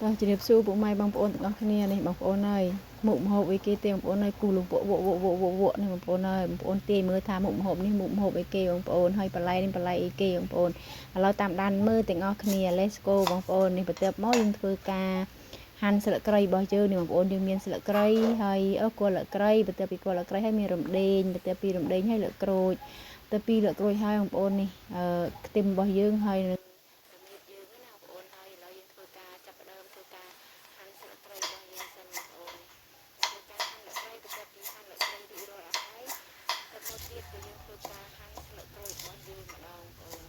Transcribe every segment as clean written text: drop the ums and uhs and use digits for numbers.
តោះជំរាបសួរពុកម៉ែបងប្អូនទាំងអស់គ្នានេះបងប្អូនអើយមុខម្ហូបអីគេទេបងប្អូនអើយគូលងពក់វក់វក់វក់វក់វក់នេះបងប្អូនអើយបងប្អូនទាយមើលថាមុខម្ហូបនេះមុខម្ហូបអីគេបងប្អូនហើយបន្លែនេះបន្លែអីគេបងប្អូនឥឡូវតាមដានមើលទាំងអស់គ្នា Let's go បងប្អូននេះបន្ទាប់មកយើងធ្វើការហាន់ស្លឹកគ្រៃរបស់យើងនេះបងប្អូនយើងមានស្លឹកគ្រៃហើយអឺគល់លឹកគ្រៃបន្ទាប់ពីគល់លឹកគ្រៃហើយមានរំដេងបន្ទាប់ពីរំដេងហើយលឹកក្រូចទៅពីលឹកក្រូចហើយបងប្អូននេះអឺខ្ទឹមរបស់យើងហើយនឹងរមៀតយើងណាបងប្អូនហើយឥឡូវយើងធ្វើការចាប់ផ្ដើមធ្វើការហាន់ស្លឹកគ្រៃរបស់យើងសិនបងប្អូនធ្វើការហាន់ស្លឹកគ្រៃបន្ទាប់ពីហាន់ស្លឹកគ្រៃរួចរាល់អស់ហើយទៅមកទៀតគឺយើងធ្វើការហាន់ស្លឹកក្រូចរបស់យើងម្ដងបងប្អូន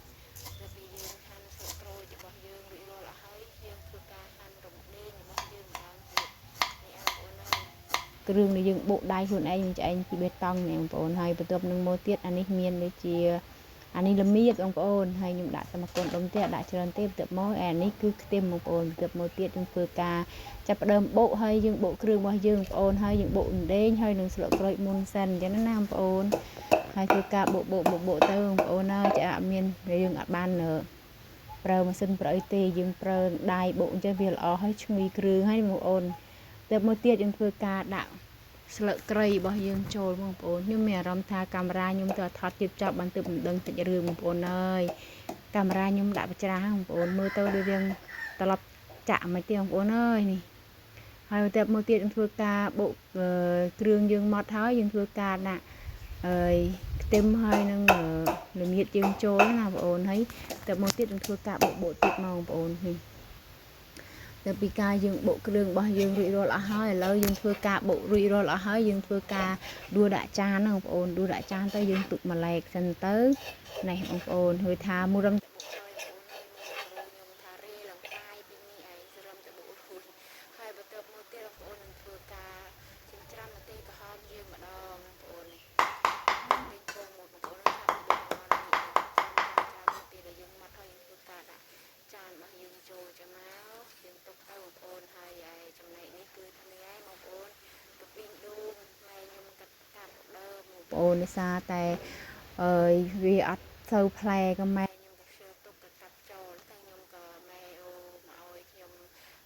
ទៅពីយើងហាន់ស្លឹកក្រូចរបស់យើងរួចរាល់អស់ហើយយើងធ្វើការហាន់រំដេងរបស់យើងម្ដងទៀតនេះបងប្អូនហើយគ្រឿងនេះយើងបុកដៃខ្លួនឯងឆ្អែងពីបេតុងនេះបងប្អូនហើយបន្ទាប់នឹងមកទៀតអានេះមានដូចជាអានេះល្មៀតបងប្អូនហើយខ្ញុំដាក់តែមួយកូនដុំទេដាក់ច្រើនទេបន្ទាប់មកអានេះគឺខ្ទឹមបងប្អូនបន្ទាប់មកទៀតយើងធ្វើការចាប់ផ្ដើមបុកហើយយើងបុកគ្រឿងរបស់យើងបងប្អូនហើយយើងបុករំដេងហើយនឹងស្លឹកក្រូចមុនសិនអញ្ចឹងណាបងប្អូនហើយធ្វើការបុកបុកបុកបុកទៅបងប្អូនហើយចាអត់មានយើងអត់បានប្រើម៉ាស៊ីនប្រើអីទេយើងប្រើដៃបុកអញ្ចឹងវាល្អហើយឈ្ងុយគ្រឿងហើយបងប្អូនទៅមកទៀតយើងធ្វើការដាក់ស្លឹកគ្រៃរបស់យើងចូលបងប្អូនខ្ញុំមានអារម្មណ៍ថាកាមេរ៉ាខ្ញុំទៅថតទៀតចាប់បានទើបមិនដឹងតិចរឿងបងប្អូនអើយកាមេរ៉ាខ្ញុំដាក់បច្រាស់បងប្អូនមើលទៅដូចរៀងត្រឡប់ចាក់មិនទេបងប្អូនអើយនេះហើយទៅមកទៀតយើងធ្វើការបុកគ្រឿងយើងម៉ត់ហើយយើងធ្វើការដាក់អើយខ្ទឹមហើយនឹងល្មៀតយើងចូលណាបងប្អូនហើយទៅមកទៀតយើងធ្វើការបុកបុកទៀតមកបងប្អូននេះទៅពីការយើងបុកគ្រឿងរបស់យើងរួចរាល់អស់ហើយឥឡូវយើងធ្វើការបុករួចរាល់អស់ហើយយើងធ្វើការដួសដាក់ចានហ្នឹងបងប្អូនដួសដាក់ចានទៅយើងទុកម្លែកសិនទៅនេះបងប្អូនហួយថាមួយរំខ្ញុំថារេឡើងកាយពីនេះឯងសរឹមទៅបុករួចហើយបន្ទាប់មកទៀតបងប្អូននឹងធ្វើការចិញ្ច្រាំម្ទេសក្រហមយើងម្ដងបងប្អូននេះពេញពងមកបងប្អូនថាបុកមកនេះចាំចាំពេលដែលយើងម៉ត់ហើយយើងធ្វើការដាក់ចានរបស់យើងចូលចាំមកយើងទុកទៅបងប្អូនហើយឯចំណែកនេះគឺថានេះឯងបងប្អូនកាពីងដូងម៉ែខ្ញុំកាត់កាត់ដើមបងប្អូនដោយសារតែអើយវាអត់សូវផ្លែក៏ម៉ែខ្ញុំក៏ខ្ជិលទុកក៏កាត់ចូលតែខ្ញុំក៏ម៉ែអូមកឲ្យខ្ញុំ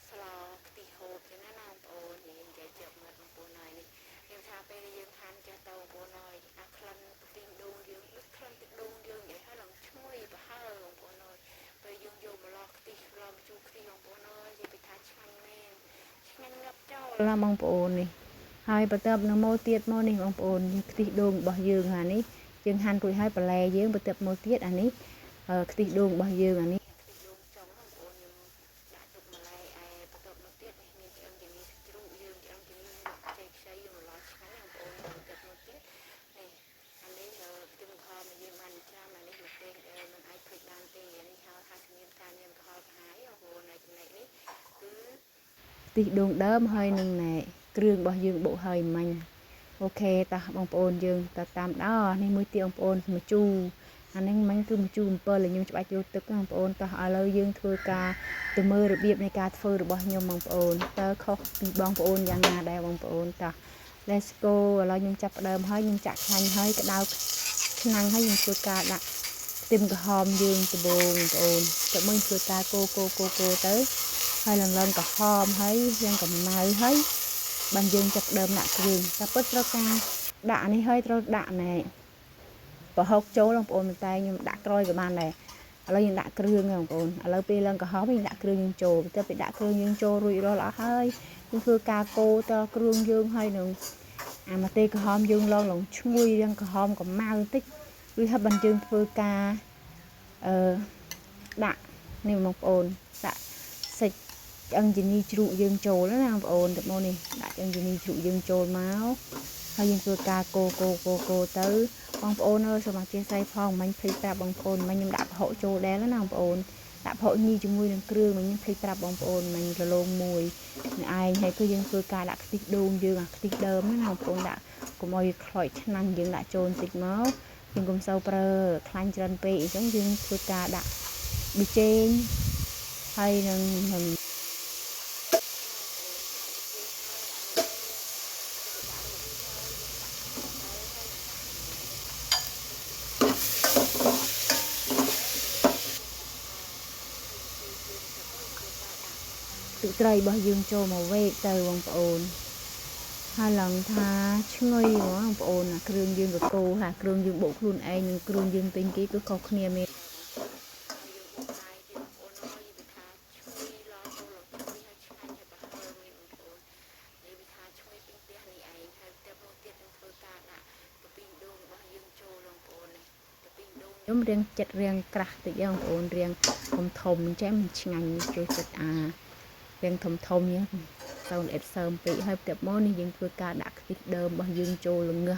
ស្លខ្ទិះហូបចឹងណាបងប្អូននិយាយជាប់មាត់បងប្អូនហើយនេះខ្ញុំថាពេលដែលយើងហាន់ចេះទៅបងប្អូនហើយអាក្លិនខ្ទិះដូងយើងដូចក្លិនទឹកដូងយើងនិយាយហើយឡើងឈ្ងុយប្រហើបងប្អូនហើយពេលយើងយកម្លោះខ្ទិះឡំជូរខ្ទិះបងប្អូនអើយនិយាយពីថាឆ្ងាញ់មែនឆ្ងាញ់ងាប់ចូលណាបងប្អូននេះហើយបន្ទាប់នៅមកទៀតមកនេះបងប្អូនខ្ទិះដូងរបស់យើងអានេះយើងហាន់រួចហើយបន្លែយើងបន្ទាប់មកទៀតអានេះខ្ទិះដូងរបស់យើងអានេះខ្ទិះដូងចុងបងប្អូនខ្ញុំដាក់ទុកម្លែឯបន្ទាប់មកទៀតនេះមានឆ្អឹងជំនីជ្រូកយើងឆ្អឹងជំនីខ្ចីខ្ចីយើងម្លោះឆ្ងាញ់បងប្អូនបន្ទាប់មកទៀតនេះអានេះខ្ទឹមក្រហមដែលយើងបានច្រាំអានេះម្ទេសដែលមិនអាចភ្លេចបានទេអានេះហៅថាជំនាញការញ៉ាំក្រហល់ក្រហាយបងប្អូនហើយចំណែកនេះគឺខ្ទិះដូងដើមហើយនឹងណែគ្រឿងរបស់យើងបុកហើយមិញ OK តោះបងប្អូនយើងទៅតាមដល់នេះមួយទៀតបងប្អូនម្ជូរអានេះមិញគឺម្ជូរអំពិលដែលខ្ញុំច្បាច់យកទឹកបងប្អូនតោះឥឡូវយើងធ្វើការទៅមើលរបៀបនៃការធ្វើរបស់ខ្ញុំបងប្អូនតើខុសពីបងប្អូនយ៉ាងណាដែរបងប្អូនតោះ Let's go ឥឡូវខ្ញុំចាប់ផ្ដើមហើយខ្ញុំចាក់ខ្លាញ់ហើយក្តៅឆ្នាំងហើយខ្ញុំធ្វើការដាក់ខ្ទឹមក្រហមយើងដំបូងបងប្អូនទៅមើលធ្វើការកូកូកូកូទៅហើយឡើងឡើងក្រហមហើយយ៉ាងកម្ៅហើយបានយើងចាប់ដើមដាក់គ្រឿងតែពិតត្រូវការដាក់នេះហើយត្រូវដាក់ណែប្រហុកចូលបងប្អូនតែខ្ញុំដាក់ក្រោយក៏បានដែរឥឡូវយើងដាក់គ្រឿងបងប្អូនឥឡូវពេលឡើងក្រហមយើងដាក់គ្រឿងយើងចូលទៅពេលដាក់គ្រឿងយើងចូលរួចរាល់អស់ហើយយើងធ្វើការកូរតគ្រឿងយើងហើយនឹងអាម្ទេសក្រហមយើងឡងឡងឈ្ងុយរាងក្រហមកម្ៅបន្តិចរួចហើយបានយើងធ្វើការអឺដាក់នេះបងប្អូនដាក់សាច់ឆ្អឹងជំនីជ្រូកយើងចូលណាបងប្អូនទៅមកនេះដាក់ឆ្អឹងជំនីជ្រូកយើងចូលមកហើយយើងធ្វើការកូកូកូកូទៅបងប្អូនអើយសូមអធិស្ឋានផងមិញភ្លេចប្រាប់បងប្អូនមិញខ្ញុំដាក់ប្រហុកចូលដែរណាបងប្អូនដាក់ប្រហុកញីជាមួយនឹងគ្រឿងមិញខ្ញុំភ្លេចប្រាប់បងប្អូនមិញរលោងមួយនឹងឯងហើយគឺយើងធ្វើការដាក់ខ្ទិះដូងយើងអាខ្ទិះដើមណាបងប្អូនដាក់កុំឲ្យខ្លោចឆ្នាំងយើងដាក់ចូលបន្តិចមកយើងកុំសូវប្រើខ្លាញ់ច្រើនពេកអញ្ចឹងយើងធ្វើការដាក់ប៊ីចេងហើយនឹង ទឹកត្រីរបស់យើងចូលមកវែកទៅបងប្អូនហើយឡើងថាឈ្ងុយហ្មងបងប្អូនអាគ្រឿងយើងកកោហាគ្រឿងយើងបុកខ្លួនឯងនិងគ្រឿងយើងទិញគេគឺខុសគ្នាមែនហើយយើងបុកដៃទៀតបងប្អូនអើយវាថាឈ្ងុយឡចូលឡឈ្ងុយហើយឆ្ងាញ់ហើយប្រហើរមែនបងប្អូននេះវាថាឈ្ងុយពេញផ្ទះនេះឯងហើយផ្ទះនោះទៀតនឹងធ្វើការដាក់កាពីដូងរបស់យើងចូលបងប្អូននេះកាពីដូងខ្ញុំរៀងចិត្តរៀងក្រាស់តិចបងប្អូនរៀងធំធំអញ្ចឹងមិនឆ្ងាញ់ចូលចិត្តអារៀងធំធំនេះសូនអេតសើមពេកហើយផ្ទះមកនេះយើងធ្វើការដាក់ខ្ទិះដើមរបស់យើងចូលល្ងះ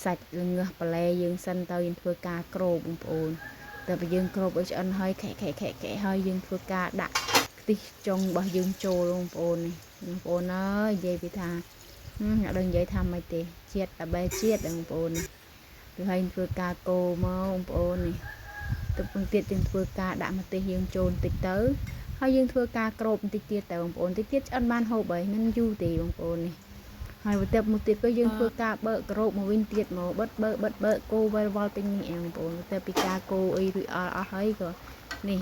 សាច់ល្ងះបន្លែយើងសិនទៅយើងធ្វើការគ្របបងប្អូនតែបើយើងគ្របឲ្យឆ្អិនហើយខែខែខែខែហើយយើងធ្វើការដាក់ខ្ទិះចុងរបស់យើងចូលបងប្អូននេះបងប្អូនអើយនិយាយពីថាអត់ដឹងនិយាយថាម៉េចទេជាតិតបែជាតិបងប្អូននេះគឺឲ្យធ្វើការកូរមកបងប្អូននេះទៅពងទៀតយើងធ្វើការដាក់ម្ទេសយើងចូលបន្តិចទៅហើយយើងធ្វើការគ្របបន្តិចទៀតទៅបងប្អូនតិចទៀតឆ្អិនបានហូបហើយមិនយូរទេបងប្អូននេះហើយបន្ទាប់មកទៀតក៏យើងធ្វើការបើកក្របមកវិញទៀតមកបិទបើកបិទបើកគោវែលវល់ពេញនេះឯងបងប្អូនទៅពីការគោអីរួចអស់អស់ហើយក៏នេះ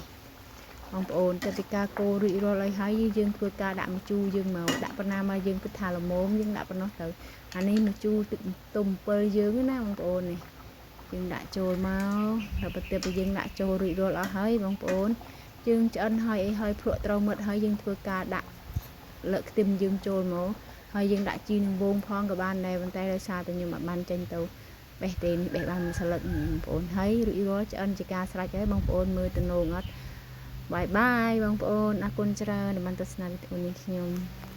បងប្អូនទៅពីការគោរួចរាល់ហើយហើយយើងធ្វើការដាក់ម្ជូរយើងមកដាក់ប៉ុណ្ណាមកយើងគិតថាល្មមយើងដាក់ប៉ុណ្ណោះទៅអានេះម្ជូរទឹកទុំ7យើងណាបងប្អូននេះយើងដាក់ចូលមកហើយបន្ទាប់ពីយើងដាក់ចូលរួចរាល់អស់ហើយបងប្អូនយើងឆ្អិនហើយអីហើយភ្លក់ត្រូវមិត្តហើយយើងធ្វើការដាក់លើកខ្ទឹមយើងចូលមកហើយយើងដាក់ជីនឹងវងផងក៏បានដែរប៉ុន្តែដោយសារតែខ្ញុំអត់បានចេញទៅបេះទេនេះបេះបានមួយស្លឹកបងប្អូនហើយរួចរាល់ឆ្អិនជាការស្រេចហើយបងប្អូនមើលទំនងអត់បាយបាយបងប្អូនអរគុណច្រើនដែលបានទស្សនាវីដេអូនេះខ្ញុំ។